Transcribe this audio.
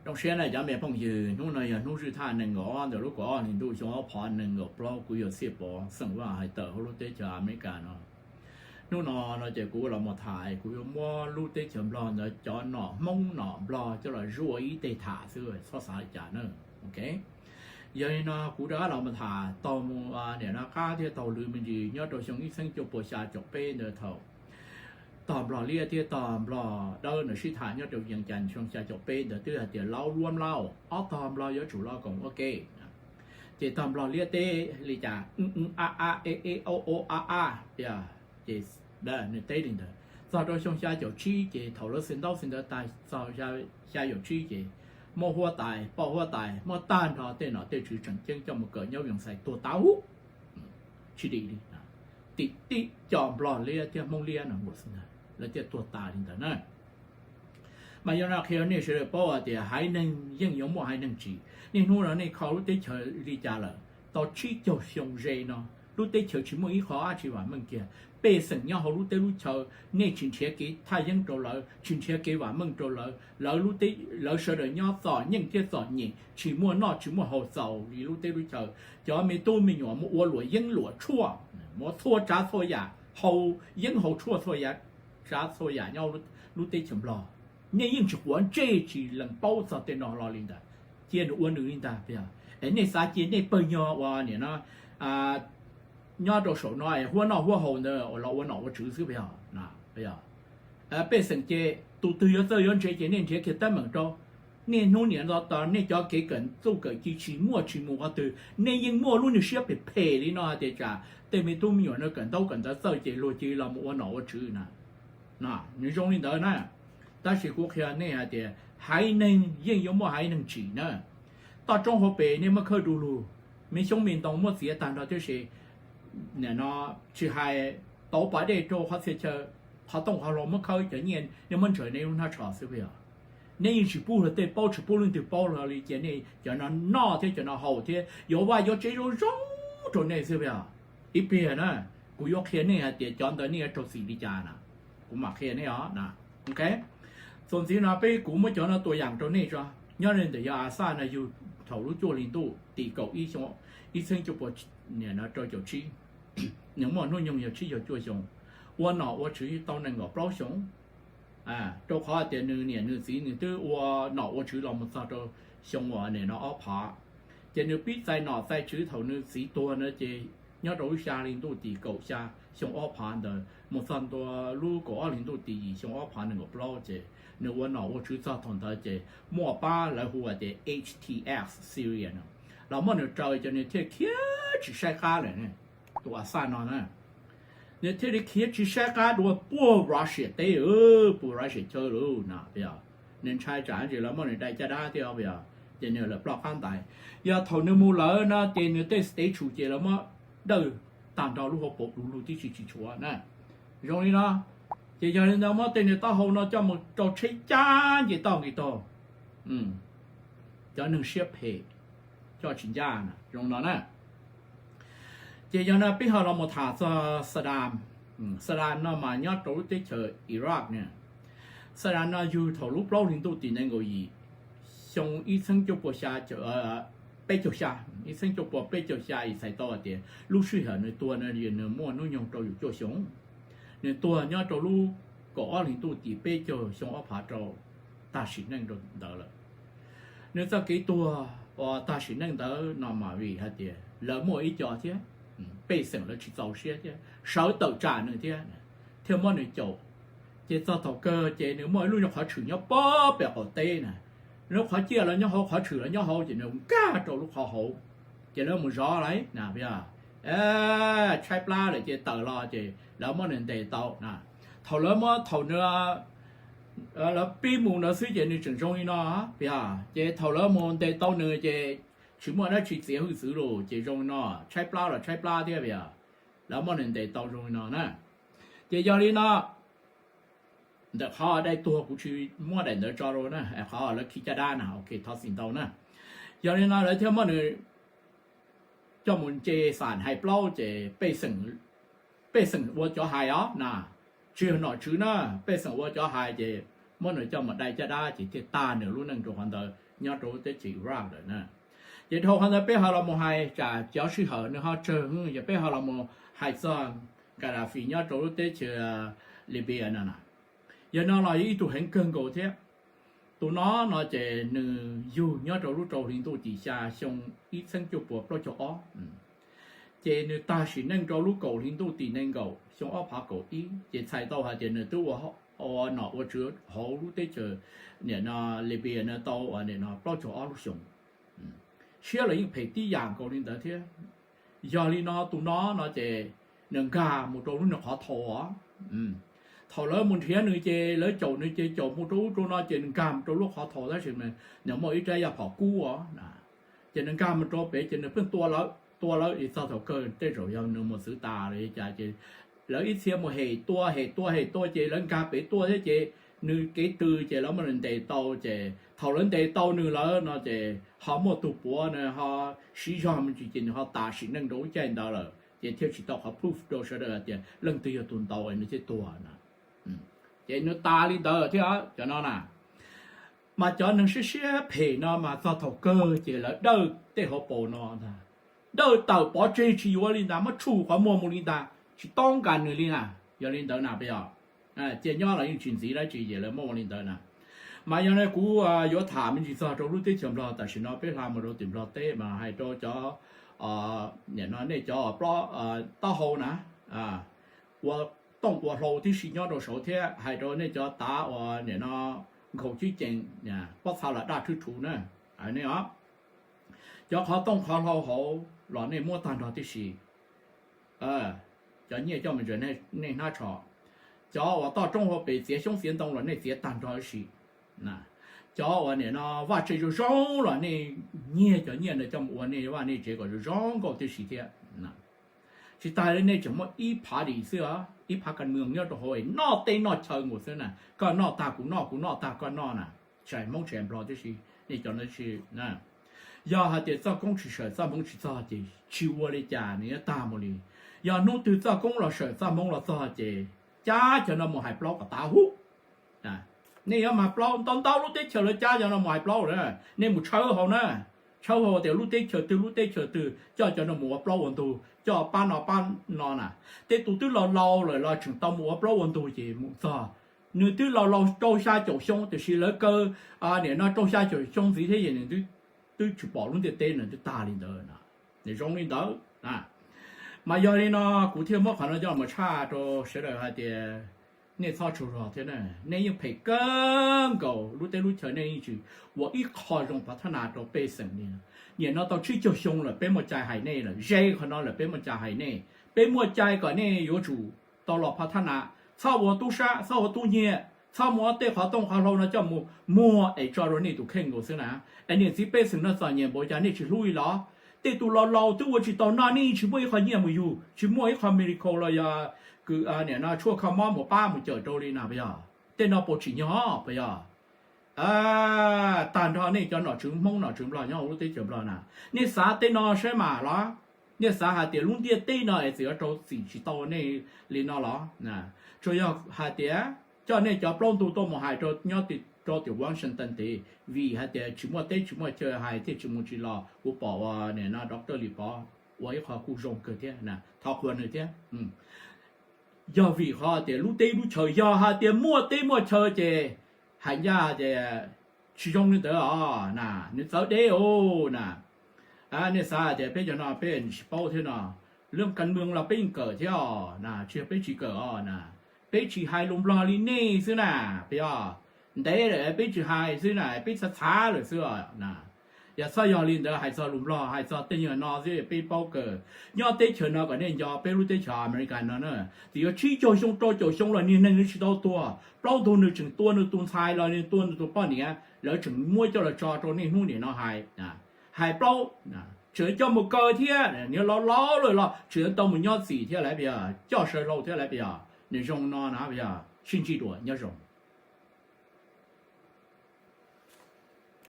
Zoo siab na cov me phooj ywg, hnub no yog hnub zwj thaj nees nkaum ob ntawm lub kaum ob hli ntuj xyoo ob phav nees nkaum plaub, kuv yog Txhiaj Pov xeem Vaj hais tawm hauv lub teb chaws Amelikas no. Hnub no no ces kuv los mus tham, kuv yuav muab lub teb chaws Nplog ntawd cov nom Hmoob nom Nplog coj los zuaj ib teg tham xwb, txhob xav li cas na. Ok, yog li no kuv rov qab los mus tham tau mus niam no qab thiab taug lw me ntsis nyob rau xyoo ib txheeb cuaj pua xya caum peb ntawd thaum tog Nplog liab thiab tog Nplog dawb ntawd sib tham nyob rau yees cas xyoo xya caum peb ntawd twb hais tias laub luab mlaub ob tog Nplog yuav tsum los koom ua ke. Ces tog Nplog liab teb li cas a a e e o o a a, ces nws teb li ntawd. Txog rau xyoo xya caum tsib ces thaum lawv xi ntaub xi ntawv tag txog xya caum tsib ces muaj huab tais poj huab tais muab tag nrho tej nom tej tswv tseem ceeb coj mus kawm nyob Vias Xais tuag tas huv. Tsis dim li, tim tib co Nplog liab thiab Hmoob liab no lawv thiaj tuag tas li ntawd na. Mas yog no qhia nej sawv daws paub hais tias haiv neeg yeej yuav muaj haiv neeg tsim. Niaj hnub no nej kho lub teb chaws li cas lawm, tau tsib caug xyoo ze no lub teb chaws tsis muaj ib qho dab tsi vam meej kiag. Pej xeem nyob hauv lub teb lub chaw, nej tsis nrhiav kev thaj yeeb rau lawv, tsis nrhiav kev vam meej rau lawv, lawv lub teb lawv sawv daws nyob txom nyem thiab txom nyem, tsis muaj noj tsis muaj haus txaus li lub teb lub chaw. Cov me tub me nyuam mus ua luam yeeb luam tshuaj, mus txhua tsav txhua yam, haus yeeb haus tshuaj txhua tsav txhua yam nyob lub teb chaws Nplog. Nej yeej tsis quav ntsej tsis lees paub txog tej no los li ntawd, cia nws ua nws li ntag. Es nej xav cia nej pawg nyuag uas nim no nyob rau saum no es huab noj huab haus ntawd los ua nom ua tswv xwb puas yog? Pej xeem ces tus twg yuav txawj yuav ntse ces nej nrhiav kiag teeb meem rau. Niaj hnub niam no tos nej cov kev kawm txuj kawm ci tsis muaj tsis mus qhov twg, nej yeej muaj lub niag siab phem phem li no hais tias tsam tej me tub me nyuam no kawm ntaub kawm ntawv txawj ces luag cia los mus ua nom ua tswv na. Nws zoo li ntawd na. Tab sis kuv qhia nej hais tias haiv neeg yeej yuav muaj haiv neeg tsim na. Toj roob hauv pes nej muab khawb du lug, me xyoob me ntoo muab txiav tag nrho tib si, nim no tsis hais tauv pas dej rau qhov txhia chaw, qhov tooj qhov hlau muab khawb cov nyiaj nej muab ntsaws nej lub hnab tsho xwb puas yog? Nej yeej tsis pub luag tej paub, tsis pub leej twg paub hlo li, cia nej cov no noj thiab cov no haus thiab yuav vaj yuav tsev zoo zoo rau nej xwb puas yog? Ib pliag na, kuv yuav qhia nej hais tias cov ntawd nej yuav raug txim li cas na, kuv mam qhia nej os. Txuas ntxiv no peb kuv muab cov no tua yam rau nej tso. Nyob li ntawm yog A Xaj no yug thaum lub cuaj hli ntuj tim kaum ib xyoo, ib txheeb cuaj pua rau caum tsib, nws muaj hnub nyoog yog tsib caug cuaj xyoo, ua nom ua tswv tau nees nkaum plaub xyoo. Rau qhov tias nws niam nws txiv nws twb ua nom ua tswv los mus txog rau xyoo uas nim no ob phav, ces nws pib txais nom txais tswv thaum nws txiv tuag na, ces nyob rau lub xya hli ntuj tim kaum xya xyoo ob phav ntawd mus txog ntua lub kaum ob hli ntuj tim yim xyoo ob phav nees nkaum plaub, ces nws ua nom ua tswv txog thaum ntawd ces muaj pab lawv hu tias H T S Syria no los muab nws raws, ces nws thiaj khiav tsis saib qab lawm. Tus A Xaj no na, nws thiaj li khiav tsis saib qab dua puag Russia teb, puag Russia chaw lawm no. Nws ntshai tsam ntsis lawv muab nws dai caj dab thiab puas yog, ces nws lawv ploj qab ntais. Yog thaum nws mus lawm no ces nws tej status ces lawv muab dawj tag nrho lub hauv paus du lug tib si tsis tshuav na. Zoo li no, ces yog li ntawd muab tej nws taub hau no coj mus rau tsheb cab nce toj nqis taug, cov neeg siab phem coj tsis ncaj na, zoo no na. Ces yog no peb ho los mus tham txog Saddam. Saddam no mas nyob rau lub teb chaws Iraq na. Saddam no yug thaum lub plaub hli ntuj tim nees nkaum yim, xyoo ib txheeb cuaj pua xya, peb caug xya, ib txheeb cuaj pua peb caug xya, yus txhais tau hais tias lub sij hawm nws tuag no nws muaj hnub nyoog rau yus cuaj xyoo. Nws tuag nyob rau lub kaum ob hlis ntuj tim peb caug xyoo ob phav rau, tag sim neej rau ntawd lawm. Nws txoj kev tuag uas tag sim neej ntawd no mas vim hais tias lawv muaj ib co thiab pej xeem lawv tsis txaus siab thiab sawv tawm tsam nws thiab, thiaj muab nws caum. Ces txog thaum kawg ces nws muaj ib lub nyuag qhov tshwm nyob pem qaum teb na, lub qhov ciaj los nyob hauv, qhov tshwm los nyob hauv, ces nws nkag rau lub qhov hauv, ces lawv mus zov lawm na, tshaib plab lawm ces tawm los ces lawv muab nws ntes tau na. Thaum lawv muab, thaum nws, lawv pib mus ntawd xwb ces nws tseem zoo li no, ces thaum lawv mus ntes tau nws ces tsis muaj dab tsi txiav hwj txwv los ces zoo li no, tshaib plab los tshaib plab thiab, lawv muab nws ntes tau zoo li no na. Ces yog li no, ntawm qhov dai tuag kuv tsis muab daim ntawd tso rau na, qhov lawv khi caj dab na, ok, thov txim ntau na. Yog li no lawv thiaj muab nws coj mus nce xam hais plaub ces pej xeem ua cov hais os na, tsis yog nom tswv na, pej xeem ua cov hais ces muab nws coj mus dai caj dab ces thiaj tag nws lub neej rau qhov ntawd nyob rau lub teb chaws Iraq lawm na. Ces dhau qhov ntawd peb ho los mus hais tsam cov sij hawm nws ho tsawg, ces peb ho los mus hais txog Gaddafi nyob rau lub teb chaws Libya no na. Yog no los yog ib tug heev kawg nkaus thiab. Tus no no ces nws yug nyob rau lub rau hli ntuj tim xya xyoo ib txheeb cuaj puas plaub caug ob. Ces nws tag sim neej rau lub kaum hli ntuj tim nees nkaum xyoo ob phav kaum ib, ces txhais tau hais tias nws twb ua nom ua tswv hauv lub teb chaws nim no Libya no tau nim no plaub caug ob lub xyoo. Siab los yeej phem tib yam nkaus li ntawd thiab. Yog li no tus no no ces nws nkag mus rau lub niag qhov thaum os. Thaum lawv mus nrhiav nws ces lawv caum nws ces caum mus rau ub rau no ces nws nkag mus rau lub qhov thaum tab sis nws muaj ib rab yaj phom kub os. Ces nws nkag mus rau pem ces nws pheej tua lawv tua lawv es txog thaum kawg tej zaum yog nws mus txwv tas los li cas ces lawv ib txhia mus hem tua hem tua hem tua ces lawv nkag pem tuaj thiab ces nws kev tw ces lawv muab nws ntes tau ces thaum lawv ntes tau nws lawm no ces ho muaj tus puav nws ho siv zog me ntsis ces nws ho tas sim neej rau lub caij ntawd lawm ces thiaj tsis tau qhov proof rau sawv daws hais tias leej twg yog tus ntaus nws thiaj tuag na. Ces nws tas li ntawd thiab cov no na. Mas cov neeg siab siab phem no mas txog thaum kawg ces lawv dawj tej hauv paus no ntag, dawj tawm pov tseg tsis yuav li ntag, muab tshum qhov muag mus li ntag, tsis tau nkas nws li na. Yog li ntawd na puas yog? Cia nyob los yeej tsis ntxiv dab tsi ces lawv muab ua li ntawd na. Mas yog no kuv yuav tham me ntsis txog rau lub teb chaws Nplog tam sim no peb hla mus rau tim Nplog teb mas hais rau cov, nim no nej cov taub hau na, ua tooj ua hlau tib si nyob rau saud thiab hais rau nej cov tav uas nim no nkhaus cib cees pob txha los daj thwb rhuv na, nej os, cov qhov tooj qhov hlau hauv los nej muab tag nrho tib si. Cov nyiaj coj mus ntsaws nej hnab tsho, cov uas toj roob hauv pes txiav xyoob txiav ntoo los nej txiav tag nrho tib si. Cov uas nim no vaj tse zoo zoo los nej nyiag cov nyiaj ntawd coj mus ua nej vaj nej tsev kom zoo zoo nkauj tib si thiab. Tsis tas li nej tseem muaj ib phav dim xwb os, ib phav kas mws nyob rau hauv noj teb noj chaw nkaus xwb na, koj noj tag kuv noj, kuv noj tag koj noj na, tsis hais Hmoob tsis hais Nplog tib si, nej cov ntawd tsis yog hais tias txoj koob tsis sawm txoj hmoov tsis txog ces tsis ua li cas nws yuav tag mus li. Yog hnub twg txoj koob los sawm txoj hmoov los txog ces cab cov no mus hais plaub kom tav huv. Nej yuav mag plaub ntau ntau lub teb chaws lawv cab cov no mus hais plaub lawm, nej mus tshawb hauv na, tshawb hauv tias lub teb chaws twg lub teb chaws twg coj cov no mus ua plaub ua ntug, coj pab no pab no na. Tej tus twb laus laus lawm los tseem tau mus ua plaub ua ntug ces mus txog nws twb laus laus rau xya caum xyoo tiam sis lawv kaw nim no rau xya caum xyoo ntxiv thiab es nws twb tsis pom lub ntiaj teb nws twb tag li ntawd. Nws zoo li ntawd. Mas yog li no kuv thiaj muab qhov no coj mus tshaj rau sawv daws hais tias nej txhob tsaug zog thiab, nej yeej phem kawg nkaus, lub teb lub chaw nej yeej tsis ua ib qho zoo pov thab nas rau pej xeem li. Nim no tau tsib caug xyoo lawm peb muaj cai hais nej lawm, ze qhov no lawm peb muaj cai hais nej, peb muaj cai kom nej yuav tsum tau los pov thab nas, txhob ua tub sab, txhob ua tub nyiag, txhob muab tej qhov tooj qhov hlau no coj mus muag es tso rau nej tus kheej nkaus xwb na. Es niam txiv pej xeem no txom nyem npaum cas nej tsis hlub li los? Tej tus laus laus twb ua tsis tau noj, nej tsis muaj ib qho nyiaj mus yug, tsis muaj ib qho medical los yog kws nim no tshuaj kho mob mus pab mus cawm rau li na puas yog? Tej no puas tsim nyog puas yog? Tag nrho nej cov nom tswv Hmoob nom tswv Nplog nyob hauv lub teb chaws Nplog na, nej xav tej no saib mas los? Nej xav hais tias lub ntiaj teb no es txawm yuav rau txim tsis tau nej li no los? Tsuas yog hais tias coj nej cov plaub ntug tuaj mus hais rau nyob rau tim Washington tid vim hais tias tsis muaj teb tsis muaj chaw hais thiaj tsis mus tsis los. Kuv pom ua nim no Doctor Lis Pov ua ib qho kuj zoo kawg thiab, thov qhuas nws thiab. Yog vim qhov tias lub teb lub chaw, yog hais tias muaj teb muaj chaw ces hais ncaj tias tsis zoo li ntawd os na, nws txawv deb os na. Nej xav hais tias peb cov no peb tsis paub thiab no, lub kas mws los peb yeej kawm thiab os na, tsis yog peb tsis kawm os na. Peb tsis hais lus Nplog li nej xwb na, puas yog? Ntev lawm peb tsis hais xwb na, peb txhav txhav lawm xwb os na. Yog txhob yog li ntawd, hais txog lus Nplog hais txog tej nyuag no xwb peb paub kawg. Nyob teb chaws no kom nej nco, peb lub teb chaws America no na, txawm yuav tsib caug xyoo rau caum xyoo los niag neeg nws tsis tau tuag, plaub ntug nws tseem tua nws tus ntxhais los nws tua nws tus poj niam, lawv tseem muab coj los tso rau nej hnub nim no hais. Hais plaub, tseem coj mus kaw thiab, niag laus laus lawm los tseem tau mus nyob txim thiab lawm puas yog? Coj saw hlau thiab lawm puas yog? Nws zoo no na puas yog? Sib ntsib dua, nyob zoo.